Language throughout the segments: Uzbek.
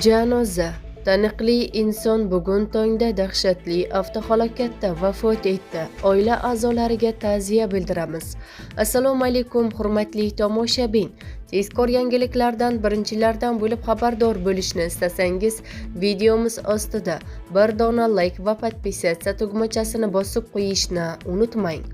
Janoza. Taniqli inson bugun tongda dahshatli avtohalokatda vafot etdi. Oila a'zolariga ta'ziya bildiramiz. Assalomu alaykum, hurmatli tomoshabin. Tezkor yangiliklardan birinchilardan bo'lib xabardor bo'lishni istasangiz, videomiz ostida bir dona like va подписаться tugmachasini bosib qo'yishni unutmang.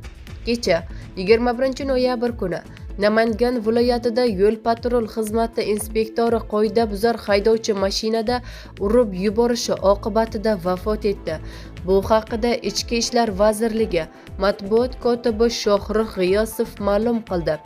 Kecha 21 noyabr kuni Namangan viloyatida yo'l patrul xizmati inspektori qoidabuzar haydovchi mashinada urib yuborishi oqibatida vafot etdi. Bu haqida Ichki ishlar vazirligi matbuot kotibi Shohrux G'iyosov ma'lum qildi.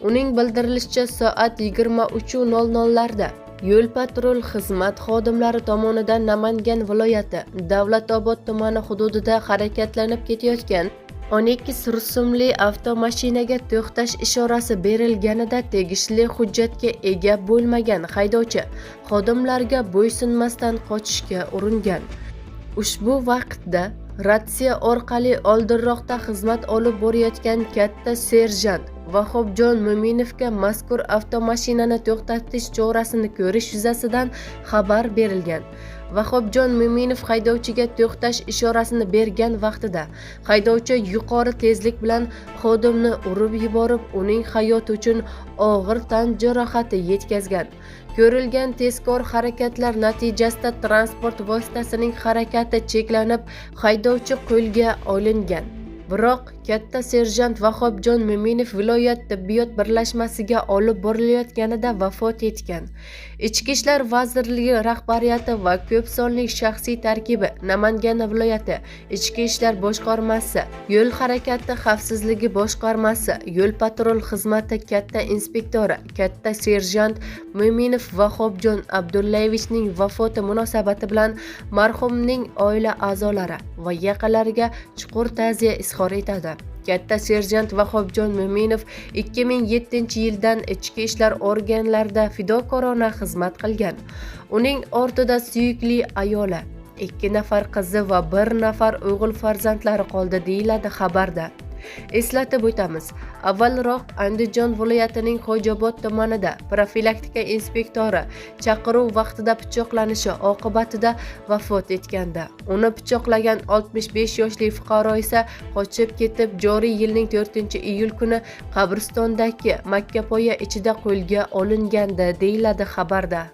Uning bildirilishicha, soat 23:00 larda yo'l patrul xizmat xodimlari tomonidan Namangan viloyati Davlatobod tumani hududida harakatlanib ketayotgan Onix rusumli avtomashinaga to'xtash ishorasi berilganida tegishli hujjatga ega bo'lmagan haydovchi xodimlarga bo'ysunmasdan qochishga uringan. Ushbu vaqtda ratsiya orqali oldinroqda xizmat olib borayotgan katta serjant Vahobjon Mo'minovga mazkur avtomashinani to'xtatish chorasini ko'rish yuzasidan xabar berilgan. Vahobjon Mo'minov haydovchiga to'xtash ishorasini bergan vaqtida haydovchi yuqori tezlik bilan xodimni urib yuborib, uning hayoti uchun og'ir tan jarohati yetkazgan. Ko'rilgan tezkor harakatlar natijasida transport vositasining harakati cheklanib, haydovchi qo'lga olingan. Biroq katta serjant Vahobjon Mo'minov viloyat tibbiyot birlashmasiga olib borilayotganida vafot etgan. Ichki ishlar vazirligi rahbariyati va ko'p sonli shaxsiy tarkibi Namangan viloyati Ichki ishlar boshqarmasi, yo'l harakati xavfsizligi boshqarmasi, yo'l patrul xizmati katta inspektori, katta serjant Mo'minov Vahobjon Abdullayevichning vafoti munosabati bilan marhumning oila a'zolari va yaqinlariga chuqur ta'ziya izhor etadi. Katta serjant Vahobjon Mo'minov 2007-yildan ichki ishlar organlarida fidokorona xizmat qilgan. Uning ortida suyukli ayoli, 2 nafar qizi va 1 nafar o'g'il farzandlari qoldi, deyiladi xabarda. Eslatib o'tamiz, avvalroq Andijon viloyatining Xo'jaobod tumanida profilaktika inspektori chaqiruv vaqtida pichoqlanishi oqibatida vafot etgandi. Uni pichoqlagan 65 yoshli fuqaro esa qochib ketib, joriy yilning 4-iyul kuni qabristondagi makkapoya ichida qo'lga olingandi, deyiladi xabarda.